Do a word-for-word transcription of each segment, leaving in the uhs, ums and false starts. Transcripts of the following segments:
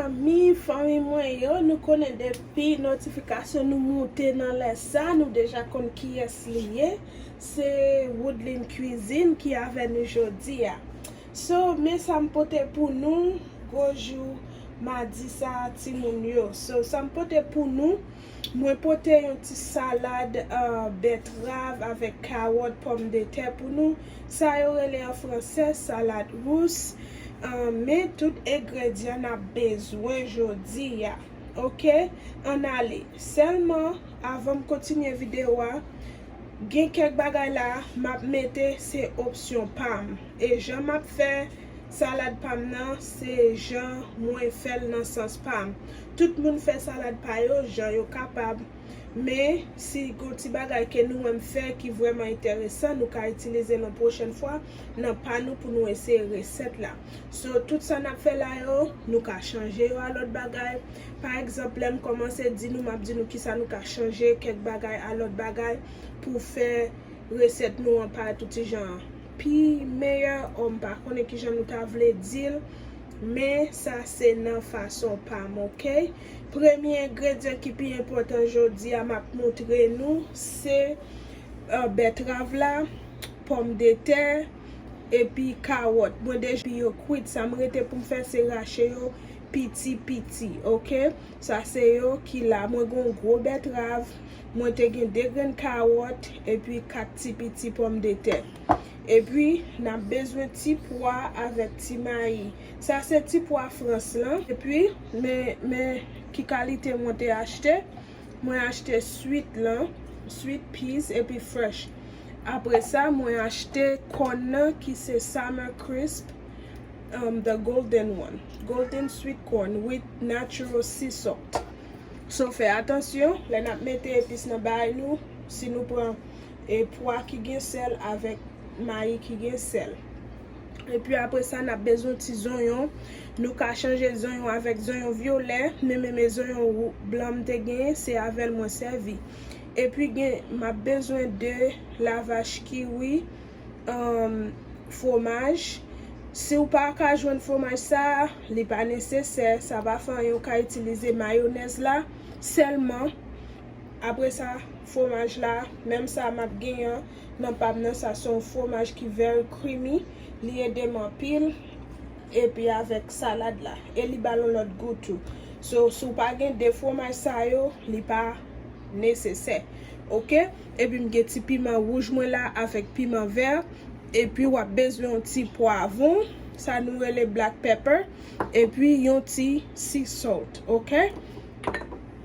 Zanmi, fanmi mwen yo, nou konnen depi notifikasyon nou moute nan lè sa, nou deja konn kiyès li ye. Se Woodline Cuisine ki avè nou jodi a. So, men sa m pote pou nou, gwo jou madi sa a, timoun yo. So, sa m pote pou nou, mwen pote yon ti salad, uh, bètrav avèk kawòt, pòmdetè pou nou. Sa yo rele an fransè salad rousse. Uh, men tout engredyan n ap bezwen jodi a. Oke? Ann ale. Sèlman, avan m kontinye videyo a, gen kèk bagay la m ap mete se opsyon pa m. E jan m ap fè salad pa m nan, se jan mwen fè l nan sans pa m. Tout moun fè salad pa yo, jan yo kapab. Men, si gon ti bagay ke nou wè m fè ki vrèman enteresan, nou ka itilize l yon pwochèn fwa nan pa nou pou nou eseye resèt la. So, tout sa n ap fè la yo, nou ka chanje yo a lòt bagay. Pa egzanp, lè m kòmanse di nou, m ap di nou kisa nou ka chanje kèk bagay a lòt bagay pou fè resèt nou an parèt yon ti jan pi meyè, o m pa konnen kijan nou ta vle di l, men sa se nan fason pa m, oke? Premye engredyan ki pi enpòtan jodi a m ap montre nou, se, uh, bètrav la, pòmdetè, epi kawòt. Mwen deja yo kwit, sa m rete pou m fè se rache yo piti piti, oke? Sa se yo ki la. Mwen gen yon gwo bètrav, mwen te gen de grenn kawòt, epi kat ti piti pòmdetè. Epi, n ap bezwen ti pwa avèk ti mayi. Sa se ti pwa Frans lan. Epi, men, men ki kalite mwen te achte. Mwen achte sweet lan, sweet peas, epi fresh. Apre sa, mwen achte kòn nan ki se Summer Crisp, um, the golden one. Golden sweet corn with natural sea salt. So, fè atansyon, lè n ap mete epis nan bagay nou, si nou pran, e, pwa ki gen sèl avèk mayi ki gen sèl. Epi apre sa, n ap bezwen ti zonyon. Nou ka chanje zonyon avèk zonyon vyolè, men menm zonyon wou-, blan m te genyen, se avè l mwen sèvi. Epi gen, m ap bezwen de lavach kiwi, um, fwomaj. Si w pa ka jwenn fwomaj sa, li pa nesesè, sa pa fè anyen, ou ka itilize mayonèz la sèlman. Apre sa, fwomaj la, menm sa m ap genyen nan pa m nan, sa se yon fwomaj ki very creamy, li ede m anpil, epi avèk salad la, e li ba l yon lòt gou tou. So, si w pa gen de fwomaj sa yo, li pa nesesè. Oke? Epi m gen ti piman wouj mwen la avèk piman vè. Epi w ap bezwen yon ti pwavwon, sa nou rele black pepper, epi yon ti sea salt, oke?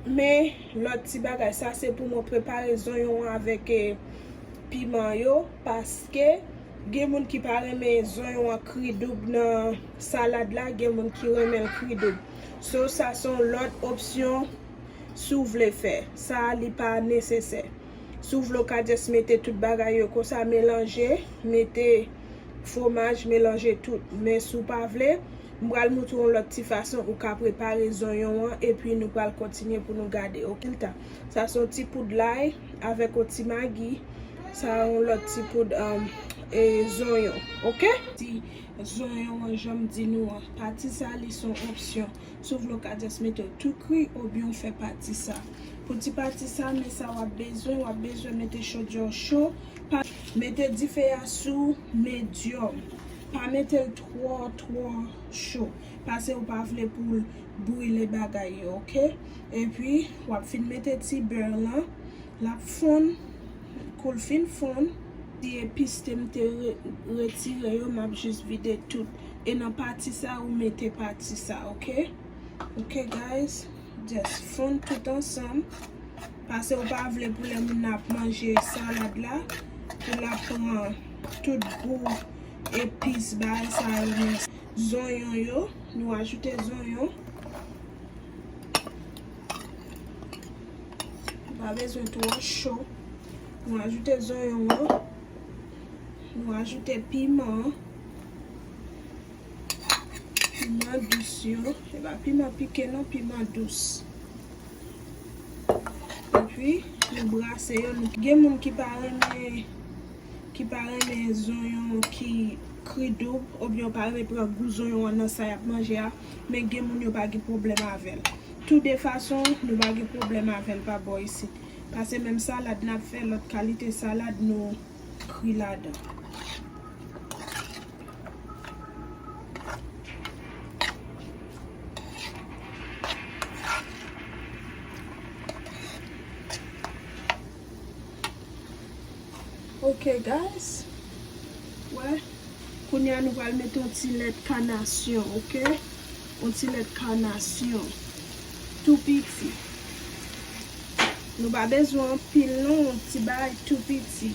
Men lòt ti bagay, sa se pou mwen prepare zonyon an avèk, eh, piman yo, paske gen moun ki pa renmen zonyon an kri doub nan salad la, gen moun ki renmen l kri doub. So, sa se yon lòt opsyon si w vle fè. Sa a, li pa nesesè. Si w vle, w ka just mete tout bagay yo konsa, melanje, mete fwomaj, melanje tout. Men si w pa vle, m pral montre w yon lòt ti fason ou ka prepare zonyon an, epi nou pral kontinye pou nou gade. Oke, sa se yon ti poud lay avèk yon ti magi. Sa yon lòt ti poud, um, e, zonyon. Oke? Ti zonyon an, jan m di nou an, pati sa, li se yon opsyon. Si w vle, w ka just mete l tou kri oubyen w fè pati sa. Pou ti pati sa, men sa w ap bezwen, w ap bezwen mete chodyè w cho. Pa, mete dife a sou medyòm. Pa mete l twò, twò cho. Paske w pa vle pou l brile bagay yo, oke? Epi, w ap fin mete ti bè lan. L ap fonn. Kou l fin fonn, ti epis te m te re-, retire yo, m ap jis vide tout. E nan pati sa, ou mete pati sa, oke? Oke, guys? Just fonn tout ansanm. Paske w pa vle pou lè moun nan ap manje salad la, pou l ap pran tout gou epis bagay sa yo nan zonyon yo. Nou ajoute zonyon. Li pa bezwen twò cho. Nou ajoute zonyon an. Nou ajoute piman. Piman dous yo. Se pa piman pike non, piman dous. Epi, nou brase yo. Nou, gen moun ki pa renmen, ki pa renmen zonyon ki Ri doub, oubyen yo pa renmen pran gou zonyon an nan sa y ap manje a, men gen moun yo pa gen pwoblèm avè l. Tou de fason, nou pa gen pwoblèm avè l pa bò isit. Paske menm salad n ap fè, lòt kalite salad, nou kri ladan. Ok, guys. Wè. Kounye a, nou pral mete yon ti lèt kanasyon, ok? Yon ti lèt kanasyon. Tou piti. Nou pa bezwen anpil, non, yon ti bagay tou piti.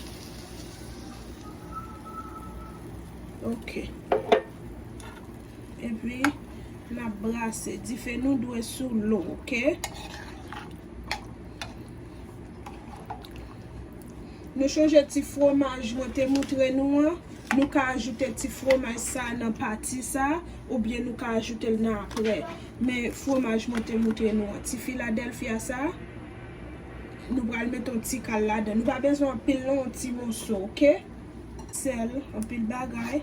Ok. Epi, n ap brase. Dife nou dwe sou lo, ok? Nou chonje ti fwomaj mwen te moutre nou an? Nou ka ajoute ti fwomaj sa nan pati sa, oubyen nou ka ajoute l nan apre. Men fwomaj mwen te moutre nou an, ti Philadelphia sa, nou pral mete yon ti kal ladan. Nou pa bezwen anpil non, yon ti moso, ok? Sèl, anpil bagay.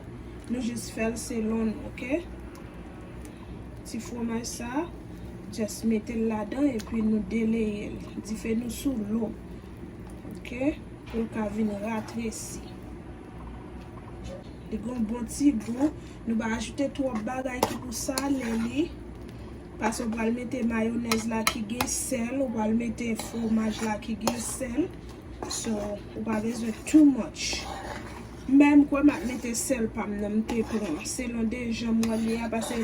Nou jis fè l selon nou, ok? Ti fwomaj sa, just mete l ladan epi nou deleye l. Dife nou sou lo, ok? Pou l ka vin ratresi. Li gon bon ti gou. Nou pa ajoute twòp bagay ki pou sale li. Paske w pral mete mayonèz la ki gen sèl, ou pral mete fwomaj la ki gen sèl. So, ou pa bezwen too much. Men m kwè m ap mete sèl pa m nan m te pran. Selon de jan m wè l ye a, paske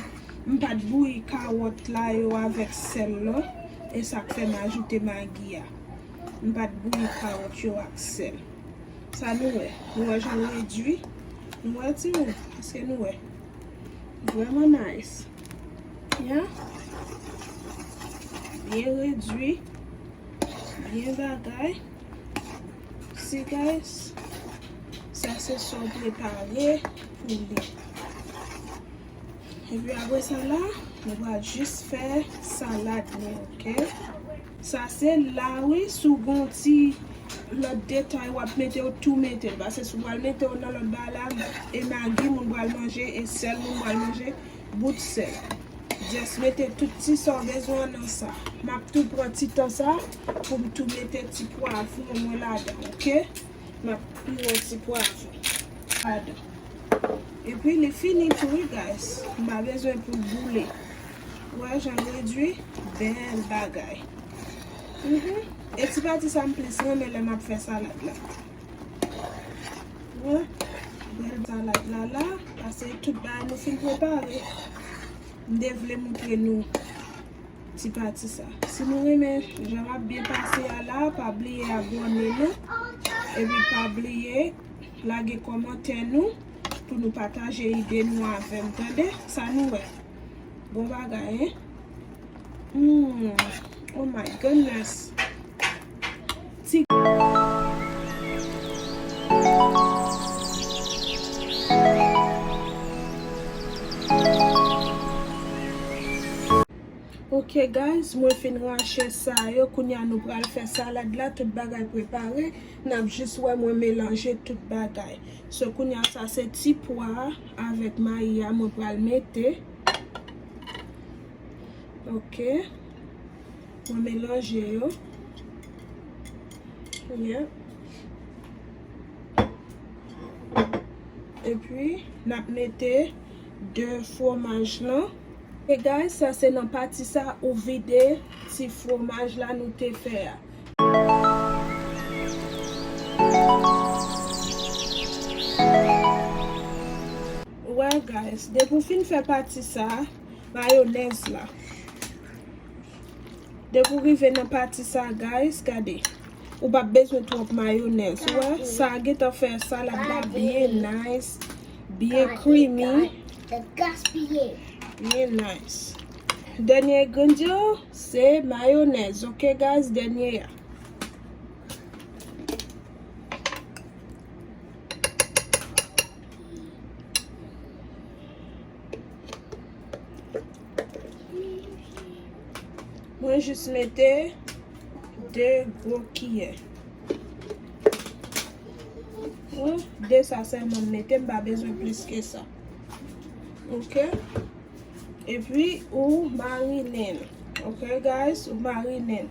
m pa t bouyi kawòt la yo avèk sèl la. E sa k fè m ajoute magi a. M pa t bouyi kawòt yo ak sèl. Sa nou wè? Nou wè jan l redui? Nou wè timoun? Èske nou wè? Vrèman nice. Yeah. Byen redui. Byen bagay. See, guys, sa se sa w prepare pou li. Epi apre sa la, nou pral jis fè salad nou, ok? Sa se la, wi, si w gon ti lòt detay w ap mete, w tou mete l. Paske si w pral mete yo nan lòt bagay la, e magi moun pral manje, e sèl moun pral manje, bout sèl. Just mete tout ti sa w bezwen nan sa. M ap tou pran ti tan sa pou m tou mete ti pwavwon mwen ladan, ok? M ap pire ti pwavwon ladan. Epi li fini tou, wi, guys. M pa bezwen pou l boule. Wè jan l redui, bèl bagay. Mhm. E ti pati sa m plis renmen lè m ap fè salad la. Wè, bèl salad la la, paske tout bagay nou fin prepare. M te vle moutre nou ti pati sa. Si nou renmen jan l ap byen pase a la, pa bliye abòne nou. Epi pa bliye lage kòmantè nou pou nou pataje ide nou avè m, tande? Sa nou wè? Bon bagay, hein? Mm. Oh my goodness. Ti Ok, guys, mwen fin rache sa yo. Kounye a nou pral fè salad la. Tout bagay prepare. N ap jis wè mwen melanje tout bagay. So, kounye a sa se ti pwa avèk mayi a mwen pral mete. Ok. Mwen melanje yo. Yeah. Epi, n ap mete de fwomaj lan. E guys, sa se nan pati sa ou vide ti fwomaj la nou te fè a. Well, guys, depi w fin fè pati sa, mayonèz la. Depi w rive nan pati sa, guys, gade. Ou p ap bezwen twòp mayonèz. Ou wè, sa gentan fè salad la byen nice, byen creamy, byen nice. Dènye engredyan, se mayonèz, ok, guys, dènye a. Mwen jis mete de gwo kiyè. Mwen, de sa sèlman m mete, m pa bezwen plis ke sa. Ok? Epi, ou marinen. Ok, guys? Ou marinen.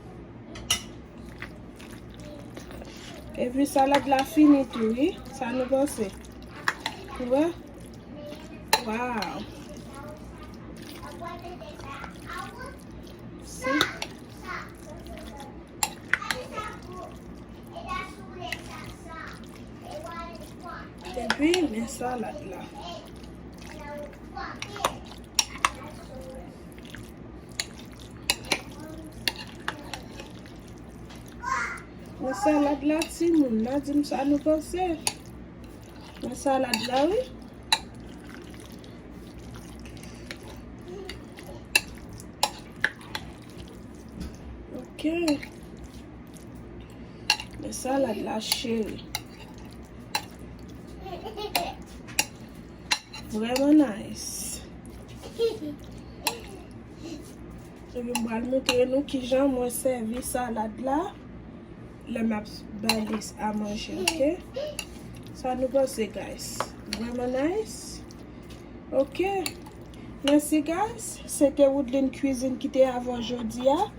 Epi, salad la fini tou, wi. Sa nou panse? Ou wè? Wow! Si. Epi, men salad la. Men salad la, timoun, n a di m sa nou panse. Men salad la, wi. Ok. Men salad la, cheri. Vrèman nice. Epi m pral montre nou kijan mwen sèvi salad la lè m ap bay li a manje, ok? Sa nou panse, guys? Vrèman nice? Ok. Mèsi, guys. Se te Woodline Cuisine ki te avè w jodi a.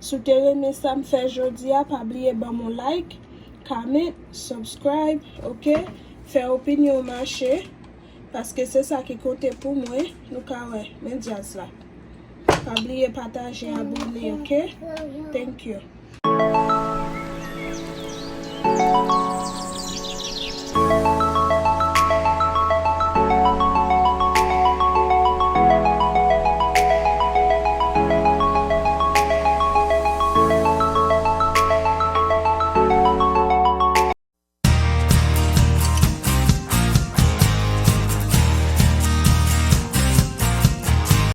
Si w te renmen sa m fè jodi a, pa bliye ban m yon like, comment, subscribe, ok? Fè opinyon w mache. Paske se sa ki konte pou mwen. Nou ka wè, men djaz la. Pa bliye pataje, abòne, ok? Thank you.